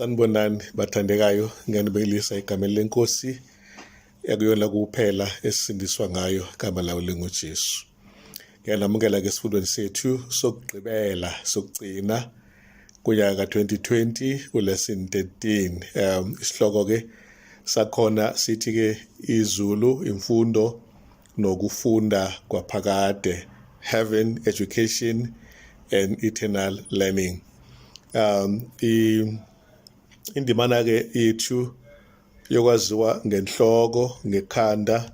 Sanibonani bathandekayo, ngiyanibingelisa egameni lenkosi ekuyona kuphela esisindiswa ngayo, igama lawo linguJesu. Ngiyanamukela ke esifundweni sethu sokugqibela sokugcina kunyaka ka-2020 kulesson 13. Isihloko ke sakhona sithi ke izulu, imfundo nokufunda kwaphakade, heaven, education and eternal learning. Indimana ke yethu yokwaziwa ngenhloko ngekhanda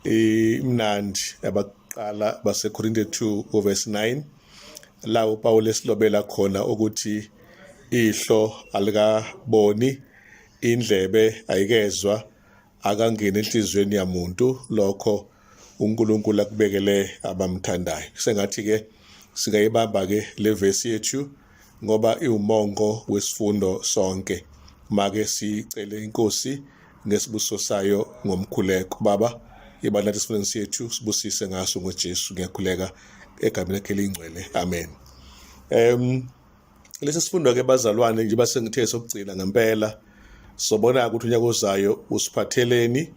imnandi, abaqala baseKorinte 2 uverse 9, la uPaul esilobela khona ukuthi ihlo alikaboni, indlebe ayikezwa, akangeni enhliziyweni yamuntu lokho uNkulunkulu akubekele abamthandayo. Sengathi ke singayibamba ke le verse yethu ngoba iwumongo wesifundo sonke. Make sicele inkosi ngesibusiso sayo ngomkhuleko. Baba, iba nathi esifundweni sethu, sibusise ngaso ngoJesu, ngiyakhuleka egameni lakhe elingcwele, amen. Lesi sifundo ke bazalwane, njengoba sengithe sokugcina ngempela, sobona ukuthi unyaka ozayo usiphatheleni.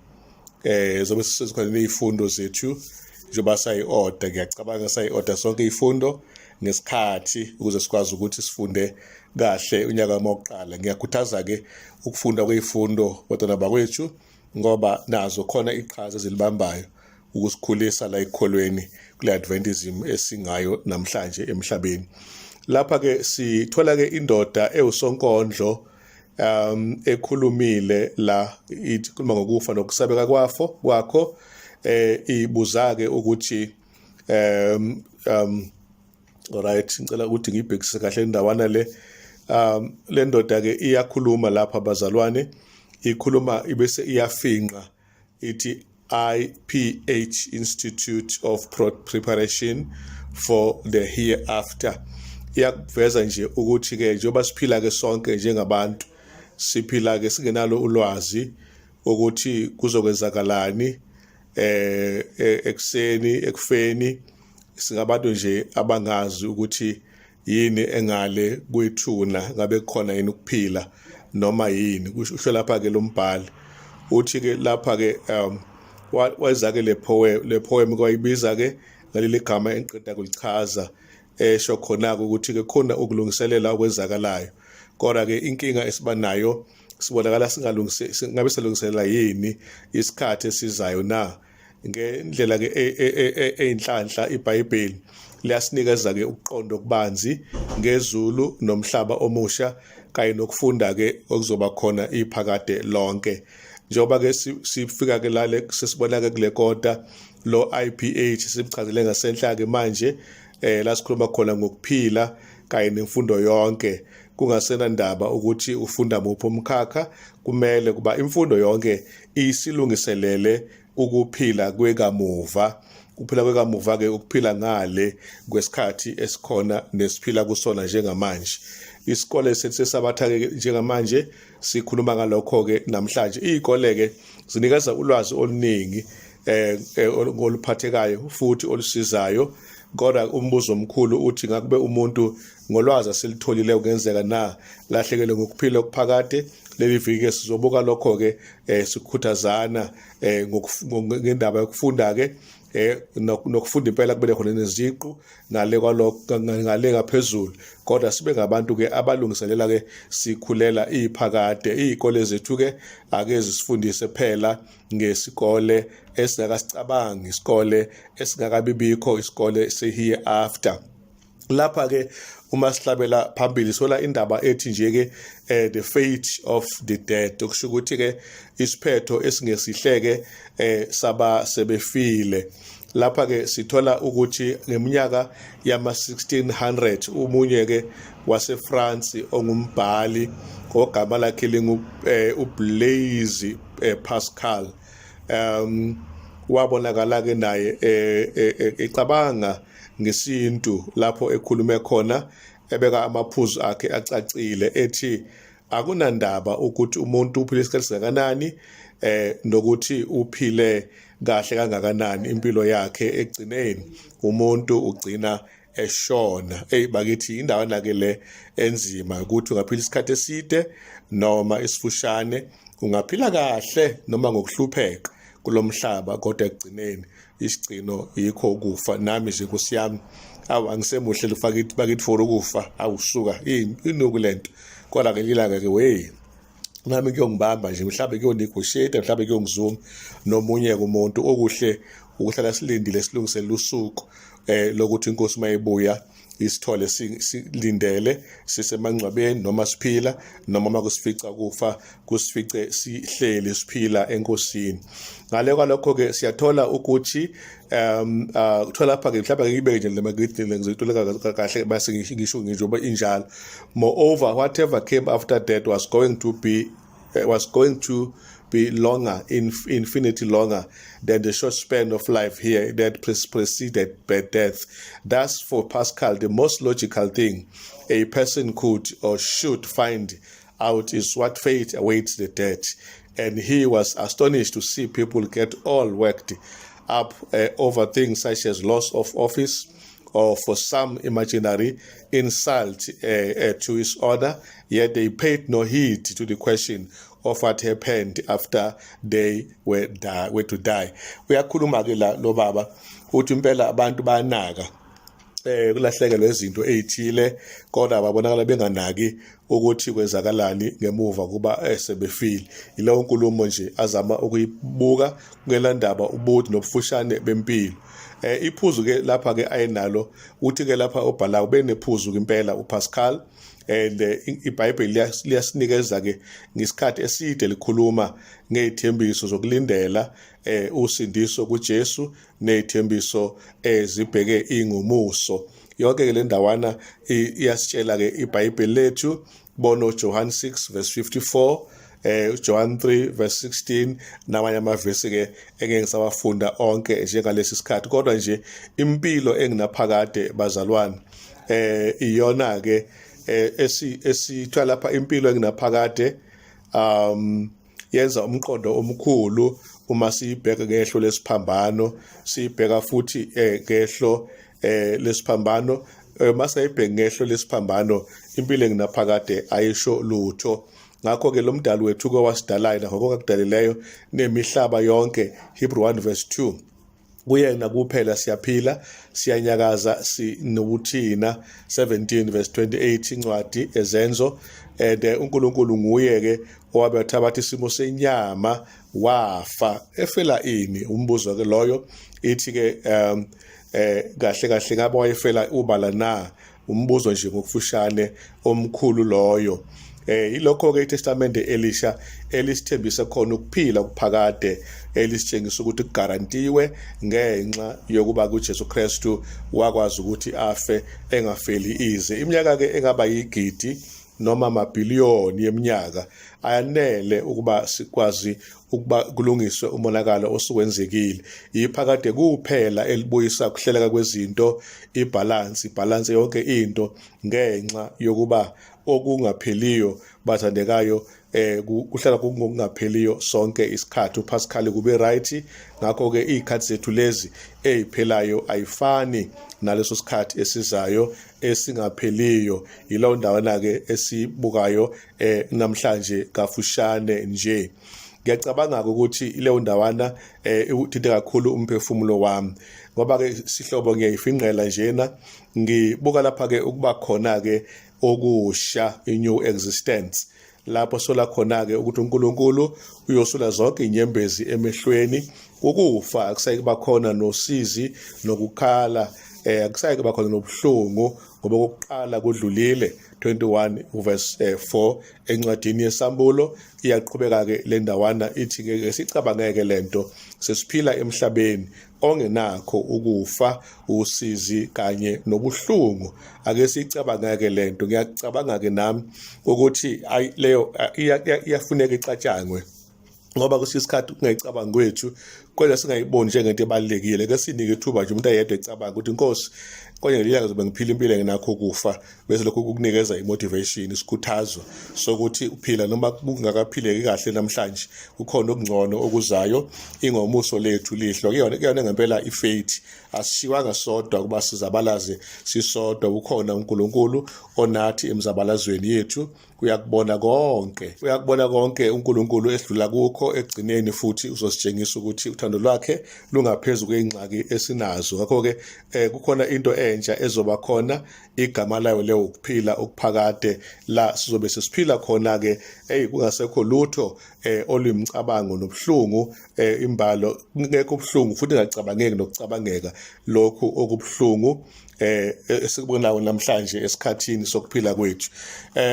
Zobe sesikhona izifundo zethu njengoba sayi-order, ngiyacabanga sayi-order sonke izifundo ngesikhathi ukuze sikwazi ukuthi sifunde kahle unyaka wokuqala. Ngiyakhuthaza ke ukufunda kwezifundo bantwana bakwethu, ngoba nazo khona iqhaza ezilibambayo ukusikhulisa la ekukholweni kule Adventism esingayo namhlanje emhlabeni. Lapha ke sithola ke indoda ewusonkondlo ekhulumile la, ikhuluma ngokufa nokusabeka kwafo kwakho, ibuza ke ukuthi alright, ngicela ukuthi ngibhekise kahle indawana le. Le ndoda ke iyakhuluma lapha bazalwane, ikhuluma ibese iyafinqa ithi IPH, Institute of Preparation for the Hereafter. Iyakuveza nje ukuthi ke njengoba siphila ke sonke njengabantu, siphila ke singenalo ulwazi ukuthi kuzokwenzakalani ekuseni ekufeni. Singabantu nje abangazi ukuthi yini engale kwethuna, ngabe kukhona yini ukuphila noma yini. Kusho lapha ke lo mbhali uthi ke lapha ke wayeza ke le poem kwayibiza ke ngaleli gama engiqeda kulichaza, esho khona ukuthi ke khona ukulungiselela okwenzakalayo, kodwa ke inkinga esiba nayo sibonakala singalungise, singabe silungiselela yini isikhathi esizayo na? Ngendlela ke eyinhlanhla, iBhayibheli liyasinikeza ke ukuqonda okubanzi ngezulu nomhlaba omusha kanye nokufunda ke okuzoba khona iphakade lonke. Njengoba ke sifika ke lale sesibona ke kule kota lo IPH simchazele ngasenhla ke manje, la sikhuluma khona ngokuphila kanye nemfundo yonke, kungasenandaba ukuthi ufunda muphi umkhakha, kumele kuba imfundo yonke isilungiselele ukuphila kwekamuva. Ukuphila kwekamuva ke ukuphila ngale kwesikhathi esikhona nesiphila kusona njengamanje. Isikole sethu sesabatha ke njengamanje sikhuluma ngalokho ke namhlanje. Izikole ke zinikeza ulwazi oluningi oluphathekayo futhi olusizayo, kodwa umbuzo omkhulu uthi ngakube umuntu ngolwazi aselitholile kungenzeka na lahlekele ngokuphila okuphakade? Leli viki ke sizobuka lokho ke, sikhuthazana ngendaba yokufunda ke, nokufunda impela kube khona neziqu ngale kwalokho, ngale ngaphezulu, kodwa sibe ngabantu ke abalungiselela ke sikhulela iphakade. Izikole zethu ke ake zisifundise phela ngesikole esingakasicabangi, isikole esingakabibikho, isikole se-hereafter. Lapha ke uma sihlabela phambili sola indaba ethi nje ke the fate of the dead, okusho ukuthi ke isiphetho esingesihleke saba sebefile. Lapha ke sithola ukuthi ngeminyaka yama 1600 umunye ke waseFrance ongumbhali ogama lakhe lingu uBlaise Pascal wabonakala ke naye ecabanga ngesintu, lapho ekhulume khona ebeka amaphuzu akhe acacile, ethi akunandaba ukuthi umuntu uphile isikhathi singakanani nokuthi uphile kahle kangakanani impilo yakhe, egcineni umuntu ugcina eshona. Ey bakithi, indawana ke le enzima ukuthi ungaphila isikhathi eside noma isifushane, ungaphila kahle noma ngokuhlupheka kulomhlaba, kodwa ekugcineni isigcino yikho ukufa. Nami nje, nkosi yami, awu, angisemuhle lufakithi bakithi for ukufa. Awusuka, inuku lento, kodwa ke lilanga ke wey nami kuyongibamba nje, mhlawumbe kuyonegotiate, mhlawumbe kuyongizuma nomunye umuntu. Okuhle ukuhlala silindile, silungiselela usuku lokuthi inkosi mayibuya isithole silindele, sisemangcwabeni noma siphila, noma makusifica kufa kusifice sihleli siphila enkosini. Ngale kwalokho ke siyathola ukuthi uthola lapha ke, mhlawumbe ngiyibeke nje le makithi, ngizoyitoleka kahle base ngisho njengoba injalo. Moreover, whatever came after death was going to be longer, infinity longer than the short span of life here that preceded death. Thus, for Pascal, the most logical thing a person could or should find out is what fate awaits the dead. And he was astonished to see people get all worked up over things such as loss of office or for some imaginary insult to his honor, yet they paid no heed to the question of what happened after they were to die. Uyakhuluma ke la lo baba, uthi impela abantu bayanaka kulahlekelwa izinto ezithile, kodwa babonakala benganaki ukuthi kwenzakalani ngemuva kuba sebefile. Yileyo nkulumo nje azama ukuyibuka kungelandaba ubude nobufushane bempilo. Iphuzu ke lapha ke ayinalo, uthi ke lapha obhalayo benephuzu impela uPascal, and iBhayibheli liyasinikeza ke ngesikhathi eside likhuluma ngezithembiso zokulindela usindiso kuJesu nezithembiso ezibheke ingomuso. Yonke ke le ndawana iyasitshela ke iBhayibheli lethu. Bono John 6 verse 54, John 3 verse 16, namanye amavesi ke engeke ngisawafunda onke njengalesi sikhathi, kodwa nje impilo enginaphakade, bazalwane, iyona ke esithiwa lapha impilo enginaphakade. Yenza umqondo omkhulu uma siyibheka ngehlo lesiphambano, siyibheka futhi ngehlo lesiphambano. Masayibheka ngehlo lesiphambano, impilo enginaphakade ayisho lutho. Ngakho ke lo mdali wethu ke wasidalayo nakho konke akudalileyo nemihlaba yonke, Hebrew 1 verse 2, kuyena kuphela siyaphila, siyanyakaza, sinobuthina, 17 verse 28 incwadi ezenzo. And uNkulunkulu nguye ke owabe wathabatha isimo senyama, wafa efela ini? Umbuzo ke loyo. Ithi ke kahle kahle ngabe wayefela ubala na? Umbuzo nje ngokufushane omkhulu loyo. Ilokho ke iTestamente elisha elisithembisa khona ukuphila kuphakade, elisitshengisa ukuthi kugarantiwe ngenxa yokuba kuJesu Kristu wakwazi ukuthi afe engafeli ize. Iminyaka ke engaba yigidi noma amabhiliyoni yeminyaka ayanele ukuba sikwazi ukuba kulungiswe umonakalo osuwenzekile. Iphakade kuphela elibuyisa kuhleleka kwezinto, ibalance, ibalance yonke into, ngenxa yokuba okungapheliyo, bathandekayo, kuhlala kungokungapheliyo sonke isikhathi. UPascal kube right. Ngakho ke izikhathi zethu lezi eziphelayo ayifani naleso sikhathi esizayo esingapheliyo. Yileyo ndawana ke esibukayo namhlanje kafushane nje. Ngiyacabanga ukuthi ileyo ndawana uthinte kakhulu umphefumulo wami, ngoba ke sihlobo ngiyayifinqela njena, ngibuka lapha ke ukuba khona ke okusha, i-new existence, lapho sola khona ke ukuthi uNkulunkulu uyosula zonke inyembezi emehlweni, ukufa akusayi kuba khona, nosizi nokukhala, akusayi kuba khona nobuhlungu, ngoba okokuqala kudlulile, 21 verse 4 encwadini yesambulo. Iyaqhubeka ke le ndawana, ithi ke sicabangeke lento, sesiphila emhlabeni ongenakho ukufa, usizi kanye nobuhlungu. Ake sicabangeke lento. Ngiyacabanga ke nami ukuthi leyo iyafuneka icatshangwe. Ngoba kwesinye isikhathi ukungayicabangi kwethu kodwa singayiboni njengento ebalulekile. Ke sinike ithuba nje umuntu ayedwa ecabanga ukuthi, Nkosi, konje ngelinye ngizobe ngiphila impilo engenakho ukufa, bese lokho kukunikeza i-motivation, isikhuthazo sokuthi uphila noma kungakaphileki kahle namhlanje, kukhona okungcono okuzayo. Ingomuso lethu lihlo kuyona ngempela i-fate. Asishiwanga sodwa ukuba sizabalaze sisodwa, ukhona uNkulunkulu onathi emzabalazweni yethu. Uyakubona konke, uyakubona konke uNkulunkulu esidlula kukho. Ekugcineni futhi uzositshengisa ukuthi uthando lwakhe lungaphezu kwey'ngxaki esinazo. Ngakho-ke kukhona into entsha ezoba khona, igama layo leyo ukuphila okuphakade, la sizobe sesiphila khona-ke, eyi, kungasekho lutho oluyimcabango nobuhlungu, imbalo kungekho ubuhlungu futhi ingacabangeki nokucabangeka lokhu okubuhlungu esikubonayo namhlanje esikhathini sokuphila kwethu.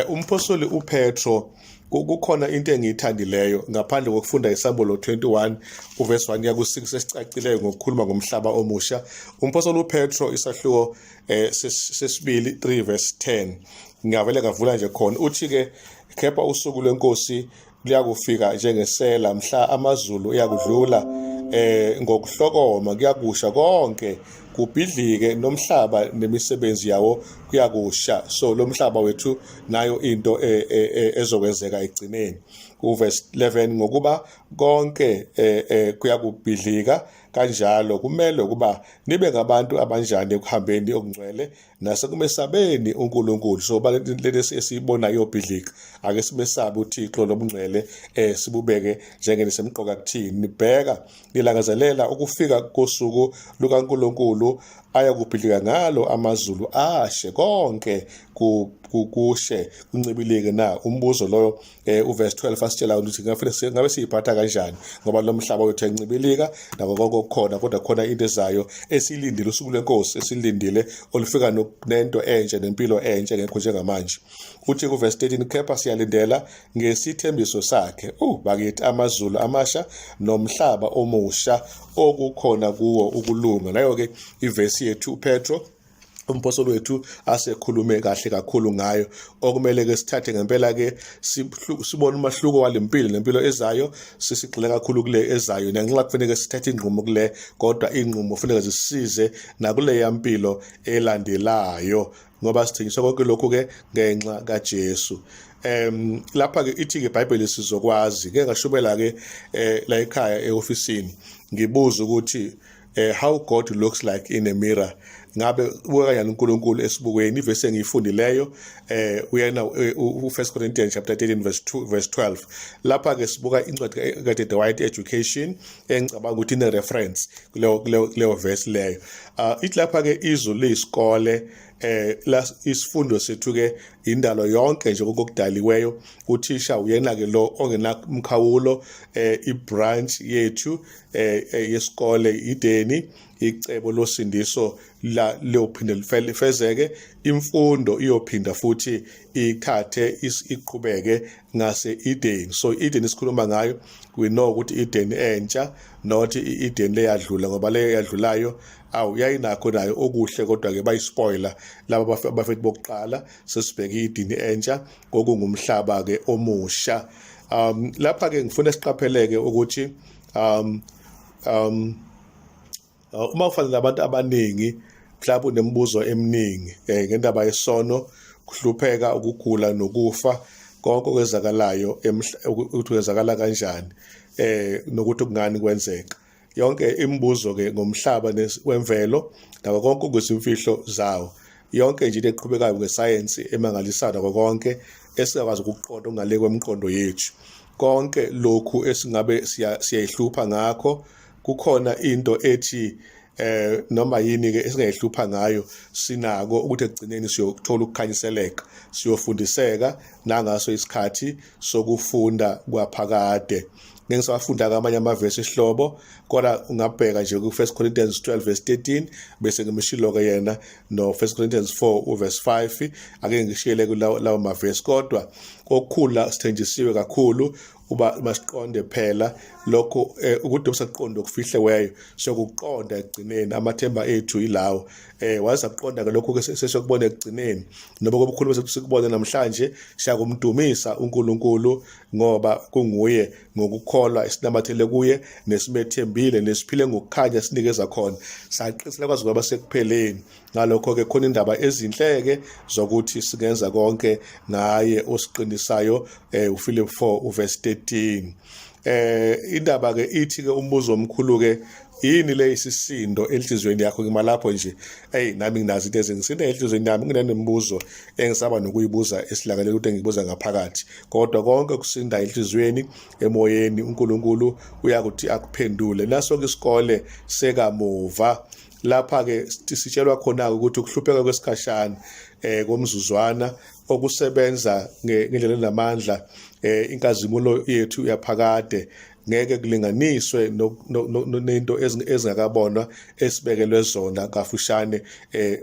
Umphostoli uPetro, kukhona into engiyithandileyo ngaphandle kokufunda iSambulo 21 uverse 1 kuya ku-6 esicacileyo ngokukhuluma ngomhlaba omusha. Umphostoli uPetro, isahluko sesibili, 3 verse 10, ngiyavele ngavula nje khona, uthi ke, "Kepha usuku lwenkosi liyakufika njengesela, mhla amazulu eyakudlula ngokuhlokoma, kuyakusha konke kubhidlike, nomhlaba nemisebenzi yawo kuyakusha." So lo mhlaba wethu nayo into ezokwenzeka egcineni. Uverse 11, "Ngokuba konke kuyakubhidlika kanjalo, kumele ukuba nibe ngabantu abanjani ekuhambeni okungcwele nasekumesabeni uNkulunkulu." So lesi esiyibonayo iyobhidlika, ake simesabe uThixo lobungcwele, sibubeke njengesemqoka kuthini. "Nibheka nilangazelela ukufika kosuku lukaNkulunkulu, ayakubhidlika ngalo amazulu ashe konke, kushe kuncibilike na?" Umbuzo loyo. Uverse 12 asitshela ukuthi ngabe ngabe siyiphatha kanjani, ngoba lo mhlaba wethu encibilika nako konke okukhona, kodwa khona into ezayo esiyilindile, usuku lwenkosi esilindile olufika nento entsha nempilo entsha engekho njengamanje. Uthi kuverse 13, "Kepha siyalindela ngesithembiso sakhe, bakithi, amazulu amasha nomhlaba omusha okukhona kuwo ukulunga." Nayo ke ivesi yethu uPetro umpostoli wethu asekhulume kahle kakhulu ngayo, okumele ke sithathe ngempela ke sibone umahluko walempilo nempilo ezayo, sisigxile kakhulu kule ezayo. Nanxa kufanele sithathe inqumo kule, kodwa inqumo kufanele zisisize nakule yampilo elandelayo, ngoba sithengiswa konke lokhu ke ngenxa kaJesu. Lapha ke ithi ke iBhayibheli sizokwazi ke ngashubela ke la ekhaya eofisini, ngibuza ukuthi how God looks like in a mirror, ngabe ubuka kanjani uNkulunkulu esibukweni? Ivesi engiyifundileyo uyena u1 Corinthians chapter 13 verse 2 verse 12. Lapha ke sibuka incwadi kaDede The White Education, engicabanga ukuthi ine reference kuleyo verse leyo. Ithi lapha ke izulu liyisikole, la isifundo sethu ke indalo yonke nje kokudaliweyo. Uthisha uyena ke lo ongenamkhawulo. Ibranch yethu yesikole ideni, icebo losindiso la liyophinde lifezeke, imfundo iyophinda futhi ithathe iqhubeke ngase Eden. So Eden isikhuluma ngayo, we know ukuthi Eden entsha, not i-Eden leyadlula, ngoba leyo yadlulayo awu yayinakho nayo okuhle, kodwa ke bayispoiler laba abafethu bokuqala. Sesibheke i-Eden entsha kokungumhlaba ke omusha. Lapha ke ngifuna siqapheleke ukuthi uma kufanele abantu abaningi mhlawumbe unemibuzo eminingi ngendaba yesono, kuhlupheka, ukugula nokufa, konke okwenzakalayo, ukuthi kwenzakala kanjani nokuthi kungani kwenzeka, yonke imibuzo ke ngomhlaba wemvelo nako konke okuzimfihlo zawo, yonke nje into eqhubekayo ngesayensi emangalisayo, nako konke esingakwazi ukuqonda ngale kwemiqondo yethu, konke lokhu esingabe siyayihlupha ngakho, kukhona into ethi noma yini ke esingayihlupha ngayo, sinako ukuthi ekugcineni siyothola ukukhanyiseleka, siyofundiseka nangaso isikhathi sokufunda kwaphakade. Ngeke ngisawafunda amanye amavesi isihlobo, kodwa ungabheka nje ku-1 Corinthians 12 verse 13, bese ngimshilo ke yena no 1 Corinthians 4 uverse 5. Ake ngishiyele kulawo mavesi, kodwa okukhula sithenjisiwe kakhulu. Uba masiqonde phela lokho ukuthi usaqonda okufihliweyo, sokuqonda ekugcineni. Amathemba ethu ilawo, waze aqonda ke lokho ke sesiyokubona ekugcineni, noma kobukhulu besikubona namhlanje. Siyakumdumisa uNkulunkulu ngoba kunguye ngokukholwa esinamathele kuye nesimethembile nesiphile ngokukhanya sinikeza khona, saqinisela kwaze kwaba sekupheleni. Ngalokho-ke khona indaba ezinhle-ke zokuthi singenza konke ngaye osiqinisayo, uPhilip 4 uverse 13. Indaba ke ithi ke umbuzo omkhulu ke, yini le isisindo enhlizweni yakho? Ngima lapho nje. Ey, nami nginazo into ezingisinda enhlizweni yami, nginemibuzo engisaba nokuyibuza esilangalela ukuthi engibuza ngaphakathi, kodwa konke kusinda enhlizweni, emoyeni, uNkulunkulu uyakuthi akuphendule. Naso ke isikole sekamuva lapha ke sitshelwa khona ukuthi ukuhlupheka kwesikhashana komzuzwana okusebenza ngendlela enamandla inkazimulo yethu yaphakade ngeke kulinganiswe nento ezingakabonwa esibekelwe zona. Kafushane,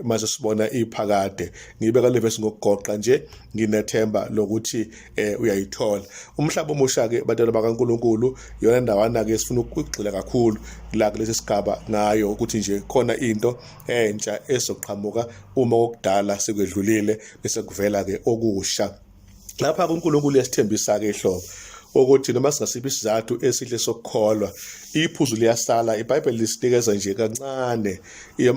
mase sibona iphakade. Ngibeka le verse ngokugoqa nje, nginethemba lokuthi uyayithola. Umhlaba omusha ke, bantwana bakaNkuluNkulu, iyona ndawana ke esifuna ukugxila kakhulu la kulesi sigaba ngayo, ukuthi nje khona into entsha ezoqhamuka uma okudala sekwedlulile, bese kuvela ke okusha. Lapha kuNkulunkulu yasithembisa ke ihlobo ukuthi noma singasiphi isizathu esihle sokukholwa, iphuzu liyasala. IBhayibheli lisinikeza nje kancane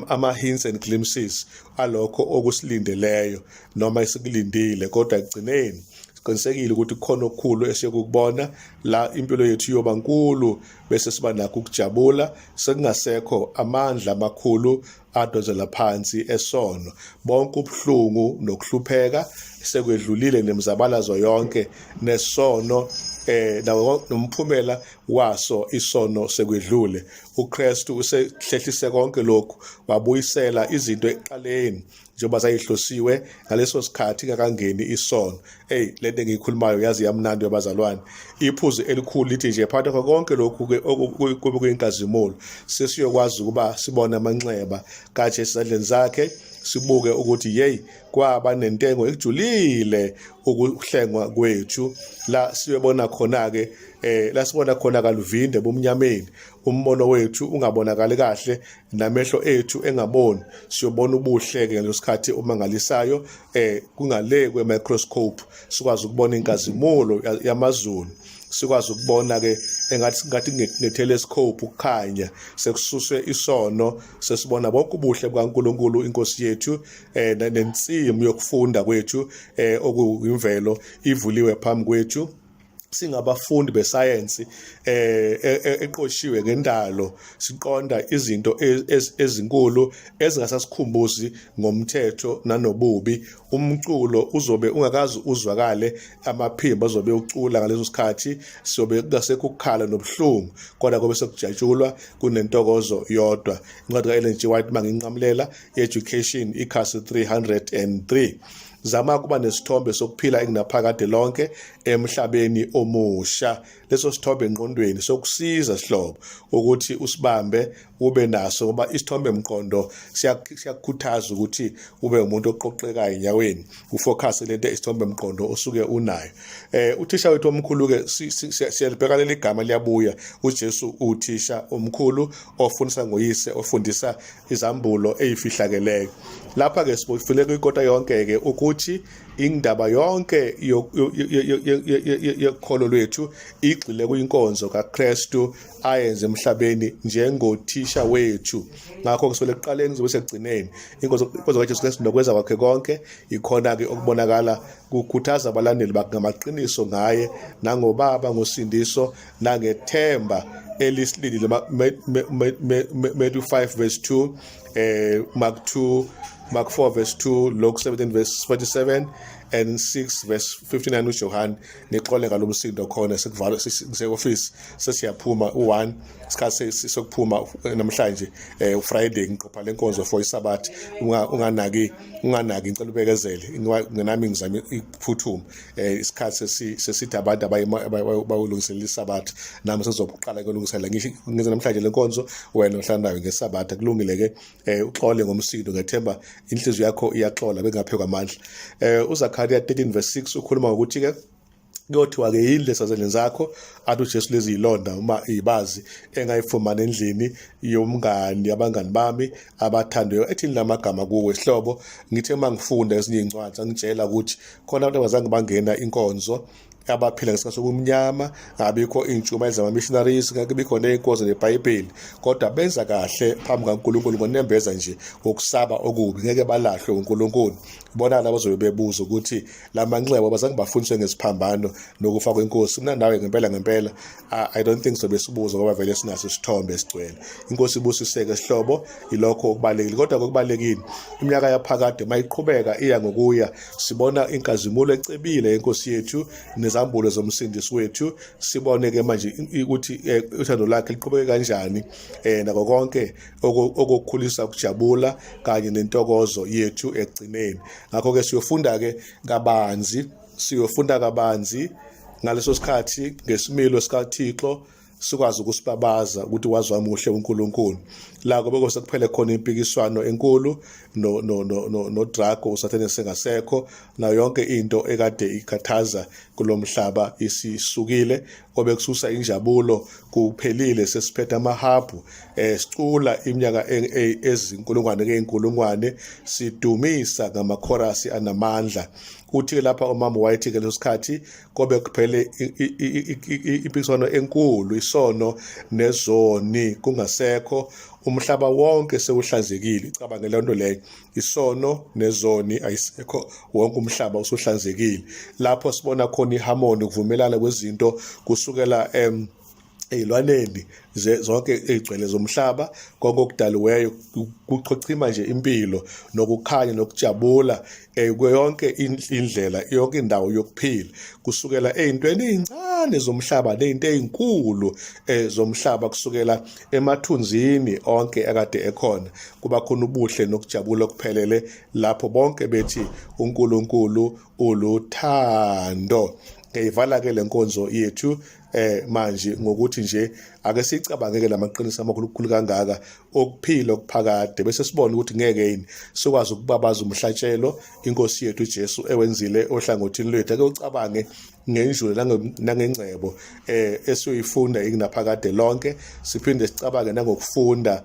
ama hints and glimpses alokho okusilindeleyo noma esikulindile, kodwa ekugcineni siqinisekile ukuthi kukhona okukhulu esiyokubona la impilo yethu iyoba nkulu, bese siba nakho ukujabula, sekungasekho amandla amakhulu adonsela phansi esono. Bonke ubuhlungu nokuhlupheka sekwedlulile, nemizabalazo yonke nesono, nomphumela waso isono sekwedlule. uKristu usehlehlise konke lokhu, wabuyisela izinto ekuqaleni njengoba zayihlosiwe ngaleso sikhathi ingakangeni isono. Hey, lento engiyikhulumayo yazi yamnandi, yabazalwane. Iphuzu elikhulu lithi nje phakathi kwakho konke lokhu ke okube kuyinkazimulo, sesiyokwazi ukuba sibone amanxeba kaJesu ezandleni zakhe, sibuke ukuthi yey, kwaba nentengo ekujulile ukuhlengwa kwethu. La siyobona khona ke, la sibona khona kaluvinde bomnyameni, umbono wethu ungabonakali kahle namehlo ethu engaboni, siyobona ubuhle ke ngalesikhathi umangalisayo, kungale kwe microscope, sikwazi ukubona inkazimulo yamazulu, sikwazi ukubona ke engathi ngathi nge-telescope ukukhanya, sekususwe isono, sesibona bonke ubuhle bukaNkuluNkulu inkosi yethu, nensimu yokufunda kwethu okuyimvelo ivuliwe phambi kwethu. Singabafundi besayensi eqoshiwe ngendalo, siqonda izinto ezinkulu ezingasasikhumbuzi ngomthetho nanobubi. Umculo uzobe ungakazi uzwakale, amaphimbo azobe ucula ngaleso sikhathi, siyobe kungasekho ukukhala nobuhlungu, kodwa kobe sekujatshulwa, kunentokozo yodwa. Incwadi ka-Ellen G White, manginqamulela, Education, ikhasi 303. Zama kuba nesithombe sokuphila engunaphakade lonke emhlabeni omusha. Leso sithombe engqondweni sokusiza, sihlobo, ukuthi usibambe, ube naso, ngoba isithombe mqondo siyakukhuthaza ukuthi ube umuntu oqoqekayo enyaweni, ufocus lento isithombe mqondo osuke unayo. Uthisha wethu omkhulu ke, siyalibheka leli gama, liyabuya. UJesu uthisha omkhulu ofundisa ngoyise, ofundisa izambulo ezifihlakeleyo. Lapha ke sibofile kwikota yonke ke ukuthi indaba yonke yokholo lwethu igxile kwinkonzo kaKristu ayenze emhlabeni njengothisha wethu. Ngakho kusukela ekuqaleni kuzobe sekugcineni, inkonzo kaJesu Kristu nokwenza kwakhe konke ikhona ke okubonakala kukhuthaza abalandeli bakhe ngamaqiniso ngaye nangobaba, ngosindiso nangethemba elisilindile. Matthew 5 verse 2, Mark 2, Mark 4 verse 2, Luke 17 verse 47 and 6 verse 59 uJohn. Nixole ngalomsindo, khona sekuvalwa ngise-office, sesiyaphuma u1, isikhathi sokuphuma namhlanje, uFriday, ngiqopha lenkonzo for iSabatha. Unganaki, unganaki, ngicela ubekezele ngenami, ngizame ukuphuthuma. Isikhathi sesithi abantu abayolungiselela iSabatha, nami sezoqala ukulungisela. Ngisho ngenza namhlanje lenkonzo, wena uhlala nayo ngeSabatha. Kulungile ke, uxole ngomsindo, ngethemba inhliziyo yakho iyaxola bengaphekwa amandla. UZakhariya 13 verse 6 ukhuluma ngokuthi ke Kuyothiwa-ke yini lesazendlini zakho? Athi uJesu, lezi yilonda uma ibazi engayifumana endlini yomngani, abangani bami abathandiweyo. Ethini lamagama kuwe sihlobo? Ngithe uma ngifunda ezinye iy'ncwadi angitshela ukuthi khona abantu abazange bangena inkonzo, abaphila ngesikhathi sobumnyama, ngabikho iy'ntshumayelo zama-missionaries, ngeke bikho ney'nkonzo nebhayibheli, kodwa benza kahle phambi kaNkulunkulu ngonembeza nje wokusaba okubi, ngeke balahlwe uNkulunkulu. Bona labo bazobe bebuza ukuthi lamanxeba abazange bafundiswe ngesiphambano nokufa kwenkosi. Mina nawe ngempela ngempela I don't think sobe sibuza, ngoba vele sinaso isithombe esigcwele. Inkosi ibusiseke sihlobo, ilokho okubalekile. Kodwa kokubalekile, iminyaka yaphakade mayiqhubeka iya ngokuya, sibona inkazimulo ecebile yenkosi yethu nezambulo zomsindisi wethu. Sibone ke manje ukuthi uthando lakhe liqhubeke kanjani, nako konke okukhulisa ukujabula kanye nentokozo yethu ekugcineni. Ngakho ke siyofunda ke kabanzi, siyofunda kabanzi ngaleso sikhathi ngesimilo sikaThixo, sikwazi ukusibabaza ukuthi wazi wamuhle uNkulunkulu. La kube sekuphele khona impikiswano enkulu no no no no, no Drago, uSathane sengasekho, nayo yonke into ekade ikhathaza kulomhlaba isisukile, obekususa injabulo kuphelile, sesiphethe amahabhu, sicula iminyaka ezinkulungwane keyinkulungwane, sidumisa ngamakhorasi anamandla. Uthi lapha umama wayethi ke leso sikhathi kobe kuphele impikiswano enkulu, isono nezoni kungasekho, umhlaba wonke sewuhlanzekile. Icabange leyo nto leyo, isono nezoni ayisekho, wonke umhlaba usuhlanzekile. Lapho sibona khona iharmony, ukuvumelana kwezinto kusukela ey'lwaneni zonke ey'gcwele zomhlaba, konke okudaliweyo kuchochima nje impilo nokukhanya nokujabula, yonke indlela, yonke indawo yokuphila, kusukela ey'ntweni ey'ncane zomhlaba ney'nto ey'nkulu zomhlaba, kusukela emathunzini onke akade ekhona, kuba khona ubuhle nokujabula okuphelele lapho bonke bethi uNkulunkulu uluthando. Ngiyivala ke lenkonzo yethu manje ngokuthi nje ake sicabangeke lamaqiniso amakhulu kangaka okuphila okuphakade, bese sibona ukuthi ngeke yini sikwazi ukubabaza umhlatshelo inkosi yethu uJesu ewenzile ohlangothini lwethu. Ake ucabange ngenjulo nangengcebo esiyoyifunda ingunaphakade lonke, siphinde sicabange nangokufunda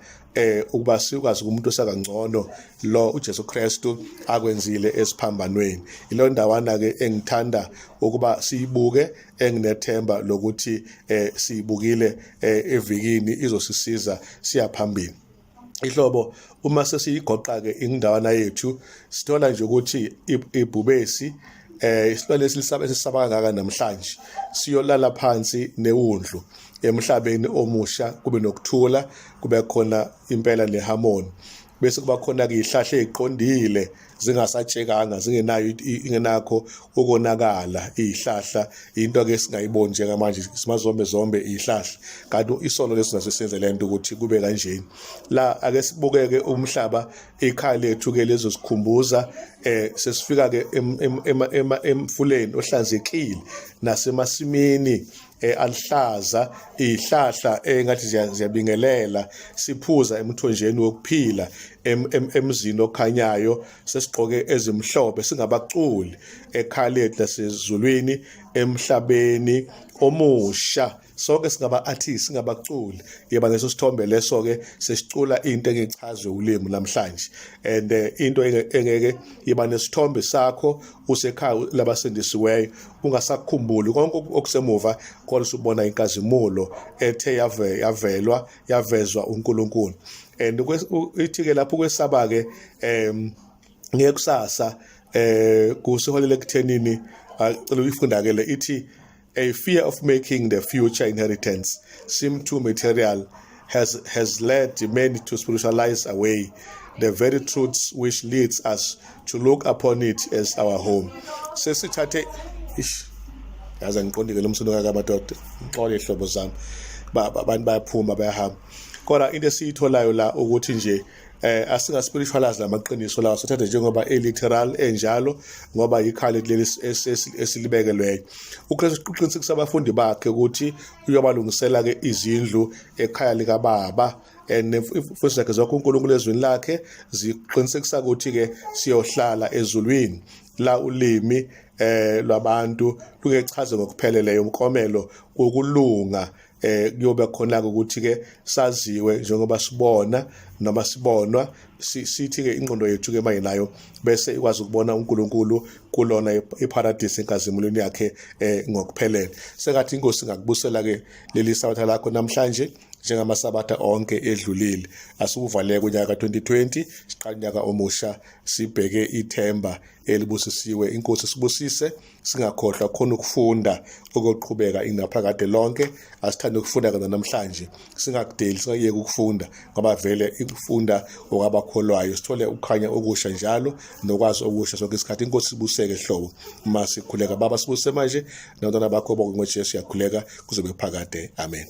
ukuba sikwazi kumuntu osakangcono lo uJesu Kristu akwenzile esiphambanweni. Ilo ndawana ke engithanda ukuba siyibuke, enginethemba lokuthi siyibukile evikini izosisiza siyaphambili. Ihlobo uma sesiyigoqa ke indawana yethu, sithola nje ukuthi ibhubesi, isilwane esilisaba esisaba kangaka namhlanje, siyolala phansi newundlu emhlabeni omusha, kube nokuthula, kube khona impela neharmony. Bese kuba khona ke ihlahla eziqondile, zingasatshekanga, zingenayo ingenakho ukonakala. Izihlahla into ke singayiboni njengamanje, simazombe zombe izihlahla, kanti isono leso naso senze lento ukuthi kube kanjeni. La ake sibukeke umhlaba, ikhaya lethu ke lezosikhumbuza, sesifika ke emfuleni ohlanzekile nasemasimini alihlaza, izihlahla engathi ziyabingelela, siphuza emthonjeni wokuphila emzini okhanyayo, sesigqoke ezimhlophe, singabaculi ekhaya lethu lasezulwini emhlabeni omusha. Sonke singaba artists, singabaculi. Yeba leso sithombe leso ke, sesicula into engichazwe ulimi namhlanje, and into engeke iba nesithombe sakho usekhaya labasindisiweyo, ungasakukhumbuli konke okusemuva, kodwa usubona inkazimulo ethe yavelwa, yavezwa uNkulunkulu. And ithi ke lapho kwesaba ke ngekusasa kusiholela ekuthenini, cela uyifunda ke le, ithi a fear of making the future inheritance seem too material has led many to spiritualize away the very truths which leads us to look upon it as our home. Sesithathe ish, yaze ngiqondile lo msindo kaka madoda, ngixole ihlobo zami, abantu bayaphuma bayahamba. Kodwa into esiyitholayo la ukuthi nje asinga spiritualize lamaqiniso lawa, sithathe njengoba e-literal enjalo, ngoba ikhaya leli esilibekelweyo. uKristu uqinisekisa abafundi bakhe ukuthi uyobalungisela ke izindlu ekhaya likaBaba, and imfundiso zakhe zonke uNkulunkulu ezwini lakhe ziqinisekisa ukuthi ke siyohlala ezulwini. La ulimi lwabantu lukechaze ngokupheleleyo umklomelo wokulunga kuyobe khona ukuthi ke saziwe njengoba sibona noma sibonwa, sithi ke ingqondo yethu ke manje nayo bese ikwazi ukubona uNkulunkulu kulona iparadise enkazimulweni yakhe ngokuphelele. Sengathi inkosi ingakubusela ke leli sabatha lakho namhlanje njengamasabatha onke edlulile. Asikuvaleke unyaka ka-2020, siqala unyaka omusha, sibheke ithemba elibusisiwe. Inkosi sibusise, singakhohlwa khona ukufunda okuyoqhubeka inaphakade lonke. Asithande ukufunda kana namhlanje, singakudeli, singayeki ukufunda, ngoba vele ukufunda okwabakholwayo, sithole ukukhanya okusha njalo nokwazi okusha sonke isikhathi. Inkosi sibuseke hlobo uma sikhuleka. Baba, sibuse manje nabantwana bakho bonke ngoJesu, yakhuleka kuzobe phakade, amen.